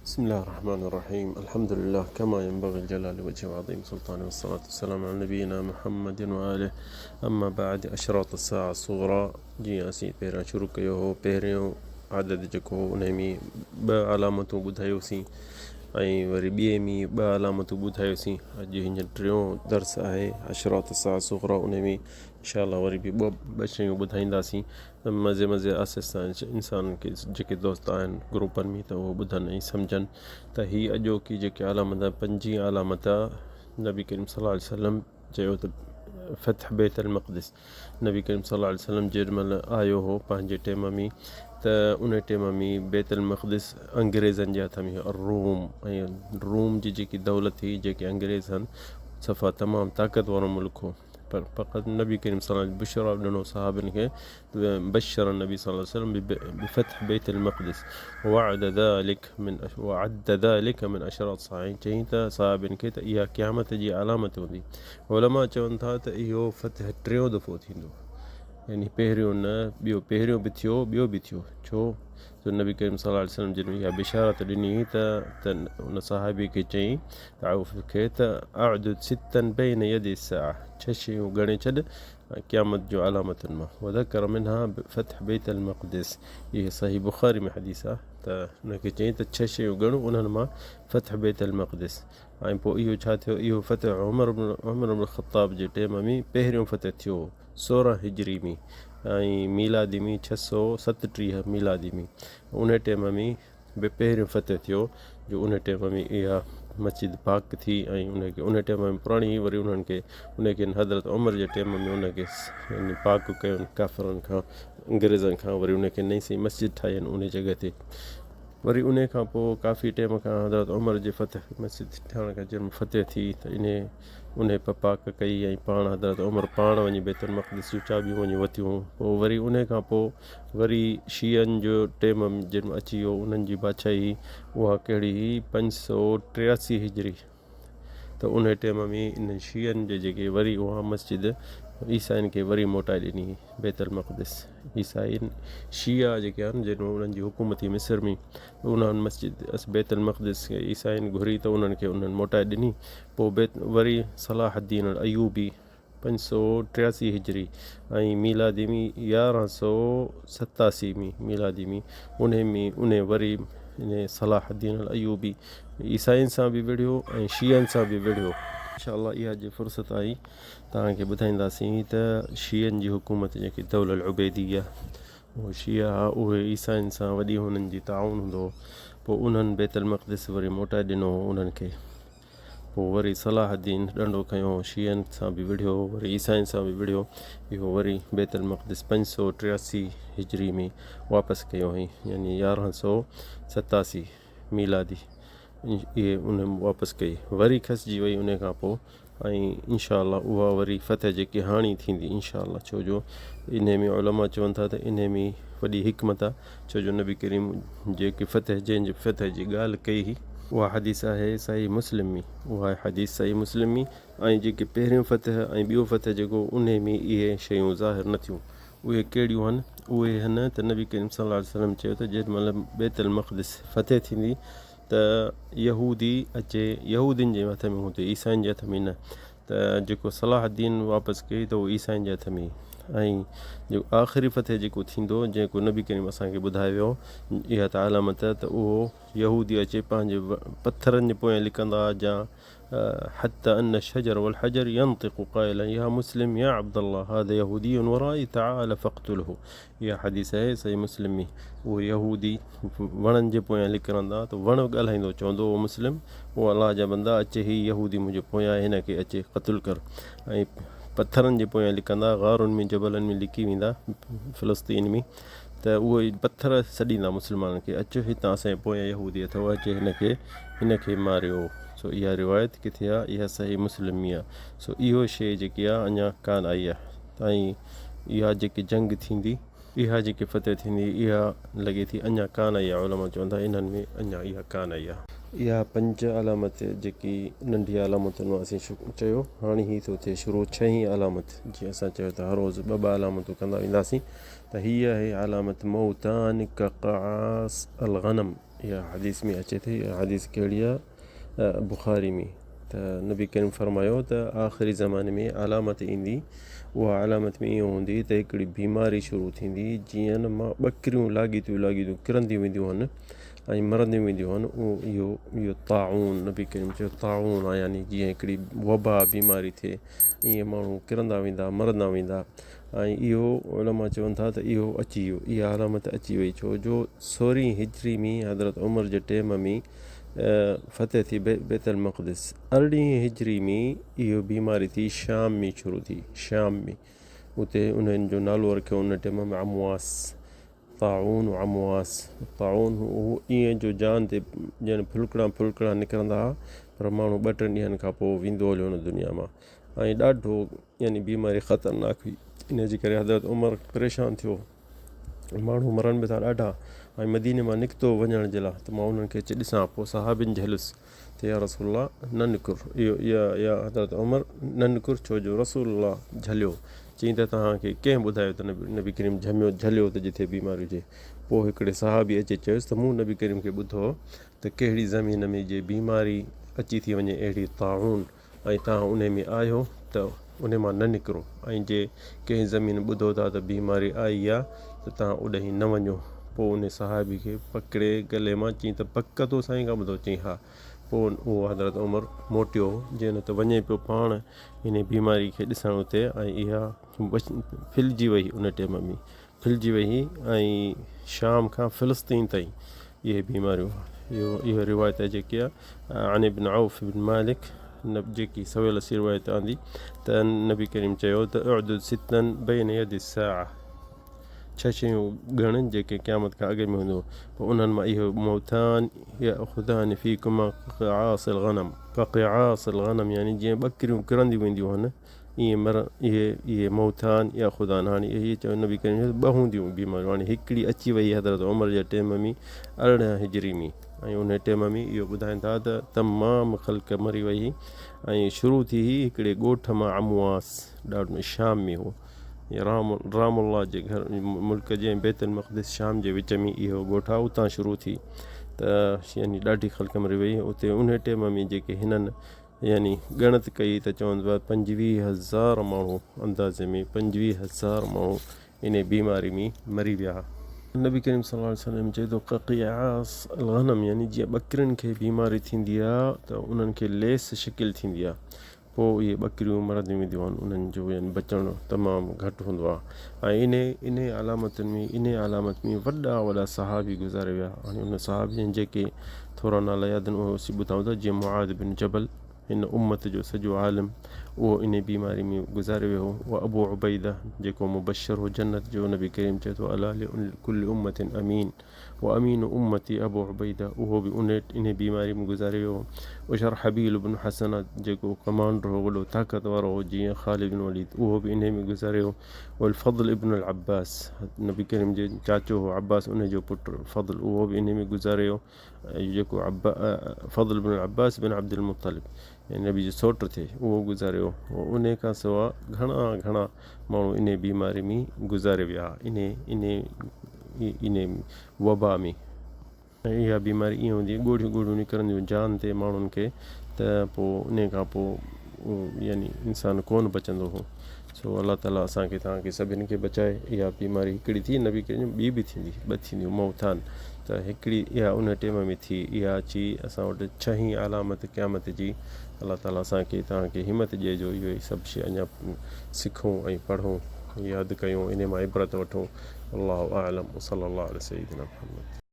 بسم الله الرحمن الرحيم الحمد لله كما ينبغي لجلال وجهه وعظيم سلطانه والصلاة والسلام على نبينا محمد وآله اما بعد اشراط الساعة الصغرى جيئن اسين پهريان شروع ڪيو هو پهريون عدد جيڪو هو انهي ۾ ٻه علامتون ٻڌايوسين ۽ وري ٻئي ۾ ٻه علامتون ٻڌايوسين اڄ هينئر ٽيون درس آهي اشراط الساعة الصغرى انهي ۾ انشاء الله وري به ٻه شيون ٻڌائينداسين مزي مزي آهستي آهستي انسانن کي جيڪي دوست آهن گروپن ۾ ته اهو ٻڌن ۽ سمجهن ته هي اڄوڪي جيڪي علامت آهي پنجين علامت نبي ڪريم صلي الله عليه وسلم چيو ته فتح بيت المقدس نبي ڪريم صلي الله عليه وسلم جيڏي مهل آيو هو پنهنجي ٽيم ۾ ته ان ٽيم ۾ بيت المقدس انگريزن جي هٿ ۾ روم ۽ روم جي جيڪي دولت هئي جيڪي انگريز هن صفا تمام طاقت وارو ملڪ هو پر فقط نبي ڪريم صلي الله عليه وسلم بشرا ڏنو صحابين کي بشر النبي صلي الله عليه وسلم بفتح بيت المقدس وعد ذلك من وعد ذلك من اشراط الساعه چيائين ته صحابين کي ته اها قيامت جي علامت هوندي. علماء چون ٿا ته اهو فتح ٽيون دفعو ٿيندو يعني پهريون نه ٻيو پهريون به ٿيو ٻيو به ٿيو ڇو جو نبي ڪريم صلي الله عليه وسلم جن اها بشارت ڏني ته ان صحابي کي چيائين ته عوف کي ته اعدد ستا بين يدي الساعه ڇهه شيون ڳڻي ڇڏ قيامت جون علامتن مان وذڪر منها فتح بيت المقدس اهي صحيح بخاري ۾ حديث آهي ته ان کي چيائين ته ڇهه شيون ڳڻ انهن مان فتح بيت المقدس ۽ پوء اهو ڇا ٿيو اهو فتح عمر بن عمر بن الخطاب جي ٽيم ۾ پهريون فتح ٿيو 16 هجري ۾ ۽ ميلادي ۾ 637 ميلادي ۾ ان ٽيم ۾ به پهريون فتح ٿيو جو ان ٽيم ۾ اها مسجد پاڪ ٿي ۽ ان کي ان ٽيم ۾ پراڻي هئي وري انهن کي ان کي حضرت عمر جي ٽيم ۾ ان کي يعني پاڪ ڪيو ڪافرن کان انگريزن کان وري ان کي نئين سئي مسجد ٺاهي ان جڳهه تي وري ان کان پوء ڪافي ٽيم کان حضرت عمر جي فتح مسجد ٺهڻ کان جنهن فتح ٿي ته انهي انهي په پاڪ ڪئي ۽ پاڻ حضرت عمر پاڻ وڃي بيت المقدس جون چاٻيون وڃي ورتيون پوء وري انهي کان پوء وري شيعن جو ٽيم جن اچي ويو انهن جي بادشاهي اها ڪهڙي هئي 583 هجري ته انهي ٽيم ۾ انهن شيعن جي جيڪي وري اها مسجد عيسائين کي وري موٽائي ڏني بيت المقدس عيسائين شيعا جيڪي آهن جن انهن جي حڪومت هئي مصر ۾ انهن مسجد بيت المقدس کي عيسائين گهري ته انهن کي انهن موٽائي ڏني پوء بيت وري صلاح الدين الايوبي 583 هجري ۽ ميلادي ۾ 1187 ۾ ميلادي ۾ انهي ۾ انهي وري انهي صلاح الدين الايوبي عيسائين سان به وڙهيو ۽ شيعن سان به وڙهيو. انشاء الله اها جي فرصت آئي توهان کي ٻڌائينداسين ته شيعن جي حڪومت جيڪي دوله العبيديه اهي شيعا ها اهي عيسائين سان وڏي هنن جي تعاون هوندو هو پوء انهن بيت المقدس وري موٽائي ڏنو هو انهن کي. پوء وري صلاح الدين ڏنڊو کنيو، شيعن سان به وڙهيو، وري عيسائين سان به وڙهيو. اهو وري بيت المقدس 583 هجري ۾ واپس ڪيو هئائين، يعني 1187 ميلادي اهي ان واپس ڪئي. وري کسجي وئي ان کان پوء ۽ انشاء الله اها وري فتح جيڪي هاڻي ٿيندي انشاء الله ڇو جو انهي ۾ علماء چون ٿا ته انهي ۾ وڏي حڪمت آهي ڇو جو نبي ڪريم جيڪي فتح جنهن جي فتح جي ڳالهه ڪئي هئي اها حديث آهي صحيح مسلم ۾ اها حديث صحيح مسلم ۾ ۽ جيڪي پهريون فتح ۽ ٻيو فتح جيڪو انهي ۾ اهي شيون ظاهر نه ٿيون اهي ڪهڙيون هن اهي هن ته نبي ڪريم صلي الله عليه وسلم چيو ته جيڏي مهل بيت المقدس فتح ٿيندي ته يهودي اچي يهودين جي هٿ ۾ هوندي عيسائين جي هٿ ۾ نه ته جيڪو صلاح الدين واپس ڪئي ته اهو عيسائين جي هٿ ۾ ۽ جيڪو آخري فتح جيڪو ٿيندو جيڪو نبي ڪريم اسان کي ٻڌايو ويو اها ته علامت ته اهو يهودي اچي پنهنجي پٿرن جي پويان لڪندا جا حتى ان الشجر والحجر ينطق قائلا يا مسلم يا عبد الله هذا يهودي ورائي تعال فاقتله اها حديث آهي صحيح مسلم ۾ اهي يهودي وڻن جي پويان لڪرندا ته وڻ ڳالهائيندو چوندو او مسلم او الله جا بندا اچي هي يهودي منهنجي پويان آهي هن کي اچي قتل ڪر ۽ پٿرن جي پويان لڪندا غارن ۾ جبلن ۾ لڪي ويندا فلسطين ۾ ته اهي پٿر سڏيندا مسلمانن کي اچ هتان اسان جي پويان يهودي اٿو اچي هن کي هن کي ماريو سو اها روايت ڪٿي آهي اها صحيح مسلم ۾ آهي سو اهو شيء جيڪي آهي اڃا ڪانه آئي آهي ۽ اها جيڪي جنگ ٿيندي، اها جيڪي فتح ٿيندي، اها لڳي ٿي اڃا ڪانه آئي آهي، علماء چون ٿا انهن ۾ اڃا اها ڪانه آئي آهي. اها پنج علامت جيڪي ننڍي علامتن مان اسين چيو، هاڻي هي ٿو ٿئي شروع ڇهين علامت، جيئن اسان چيو ته هر روز ٻه ٻه علامتون ڪندا وينداسين ته هيء آهي علامت موتان ڪقعاص الغنم. اها حديث ۾ اچي ٿي اها حديث ڪهڙي آهي بخاري ۾ ته نبي ڪريم فرمايو ته آخري زماني ۾ علامت ايندي اها علامت ۾ ائين هوندي ته هڪڙي بيماري شروع ٿيندي جيئن مان ٻڪريون لاڳيتيون لاڳيتيون ڪرنديون وينديون هن ۽ مرنديون وينديون هن اهو اهو طاعون نبي ڪريم چيو طاعون آهي يعني جيئن هڪڙي وبا بيماري ٿئي ائين ماڻهو ڪرندا ويندا مرندا ويندا ۽ اهو علماء چون ٿا ته اهو اچي ويو اها علامت اچي وئي ڇو جو سورهين هجري ۾ حضرت عمر جي ٽيم ۾ فتح ٿي بيت المقدس ارڙهين هجري ۾ اهو بيماري ٿي شام ۾ شروع ٿي شام ۾ اتي انهن جو نالو رکيو ان ٽيم ۾ عمواس طاعون عمواس طاعون هو ائين جو جان تي ڄڻ ڦلڪڙا ڦلڪڙا نڪرندا ها پر ماڻهو ٻه ٽن ڏينهن کان پوء ويندو هليو هن دنيا مان ۽ ڏاڍو يعني بيماري خطرناڪ هئي ان جي ڪري حضرت عمر پريشان ٿيو ماڻهو مرن به ٿا ڏاڍا ۽ مديني مان نڪتو وڃڻ جي لاء ته مان انهن کي اچي ڏسان پوء صحابين جهليس ته يا رسول الله نه نڪر اهو يا يا حضرت عمر نه نڪر ڇو جو رسول الله جهليو چيائين ته توهان کي ڪنهن ٻڌايو ته نبي ڪريم جهميو جهليو ته جٿي بيماري هجي پوء هڪڙي صحابي اچي چيس ته مون نبي ڪريم کي ٻڌو ته ڪهڙي زمين ۾ جي بيماري اچي ٿي وڃي اهڙي طاعون ۽ توهان انهي ۾ آهيو ته انهي مان نه نڪرو ۽ جي ڪنهن زمين ٻڌو ٿا ته بيماري آئي آ ته توهان اوڏانهن نه وڃو. پوء انهي صحابي کي پڪڙي گلي مان چيائين ته پڪ تو سائين کان ٻڌو؟ چيائين ها. پوء اهو حضرت عمر موٽيو جنهن ته وڃي پيو پاڻ انهي بيماري کي ڏسڻ اتي ۽ اها ڦلجي وئي ان ٽيم ۾ ڦلجي وئي ۽ شام کان فلسطين تائين اهي بيماريون اهو اهو روايت آهي جيڪي عن ابن عوف بن مالڪ جيڪي سويل اسي روايت آندي ته نبي ڪريم چيو ته اعدد ستا بين يد الساعه ڇهه شيون ڳڻ جيڪي قيامت کان اڳ ۾ هونديون پوء انهن مان اهو موتان ياخذان فيڪما قعاص الغنم قعاص الغنم يعني جيئن ٻڪريون ڪرنديون وينديون هن ائين مر اهي اهي موتان يا خدان هاڻي اهي چيو نبي ڪريم چيو ٻه هونديون بيماريون هاڻي هڪڙي اچي وئي حضرت عمر جي ٽيم ۾ 18 هجري ۾ ۽ ان ٽيم ۾ اهو ٻڌائين ٿا ته تمام خلق مري وئي ۽ شروع ٿي هئي هڪڙي ڳوٺ مان عمواس ڏاڍو شام ۾ هو رام رام الله جي گهر ملڪ جي بيت المقدس شام جي وچ ۾ اهو ڳوٺ آهي اتان شروع ٿي ته يعني ڏاڍي خلق مري وئي اتي ان ٽيم ۾ جيڪي هنن يعني ڳڻت ڪئي ته چون پيا 25,000 ماڻهو اندازي ۾ 25,000 ماڻهو انهي بيماري ۾ مري ويا. نبي ڪريم صلي الله عليه وسلم چئي ٿو ققيعاص الغنم يعني جيئن ٻڪرين کي بيماري ٿيندي آ ته انهن کي ليس شڪل ٿيندي آ پوء اهي ٻڪريون مرنديون وينديون آهن انهن جو يعني بچڻ تمام گهٽ هوندو آ ۽ انهي انهي علامتن ۾ انهي علامت ۾ وڏا وڏا صحابي گذاري ويا هاڻي انهن صحابين جيڪي ٿورا نالا ياد آهن اهي اسين ٻڌائون ٿا جيئن معاذ بن جبل هن امت جو سڄو عالم اهو انهي بيماري ۾ گذاري ويو هو و ابو عبيده جيڪو مبشر هو جنت جو نبي ڪريم چئي ٿو الا لڪل امة امين و امين امتي ابو عبيده اهو به انهي انهي بيماري ۾ گذاري ويو هو وشرحبيل بن حسنه جيڪو ڪمانڊر هو وڏو طاقت وارو هو جيئن خالد بن وليد اهو به انهي ۾ گذاري ويو والفضل ابن العباس نبي ڪريم جي چاچو هو عباس ان جو پٽ فضل اهو به انهي ۾ گذاري ويو جيڪو فضل بن العباس بن عبد المطلب يعني نبي جو سوٽ ٿئي اهو گذاري ويو انهي کان سوا گهڻا گهڻا ماڻهو انهي بيماري ۾ گذاري ويا انهي انهي انهي وبا ۾. ۽ اها بيماري ائين هوندي هئي ڳوڙهيون ڳوڙهيون نڪرنديون جان تي ماڻهن کي ته پوء انهي کان پوء يعني انسان ڪونه بچندو هو سو الله تعالي اسان کي توهان کي سڀني کي بچائي اها بيماري هڪڙي ٿي نبي ڪريم ٻي به ٿيندي ٻه ٿينديون موتان ته هڪڙي اها ان ٽيم ۾ ٿي اها اچي اسان وٽ ڇهين علامت قيامت جي الله تعالي اسان کي توهان کي همت ڏئي جو اهو سڀ شي اڃا سکون ۽ پڙهون ياد ڪيون انهي مان عبرت وٺون والله اعلم وصلي الله علي سيدنا محمد.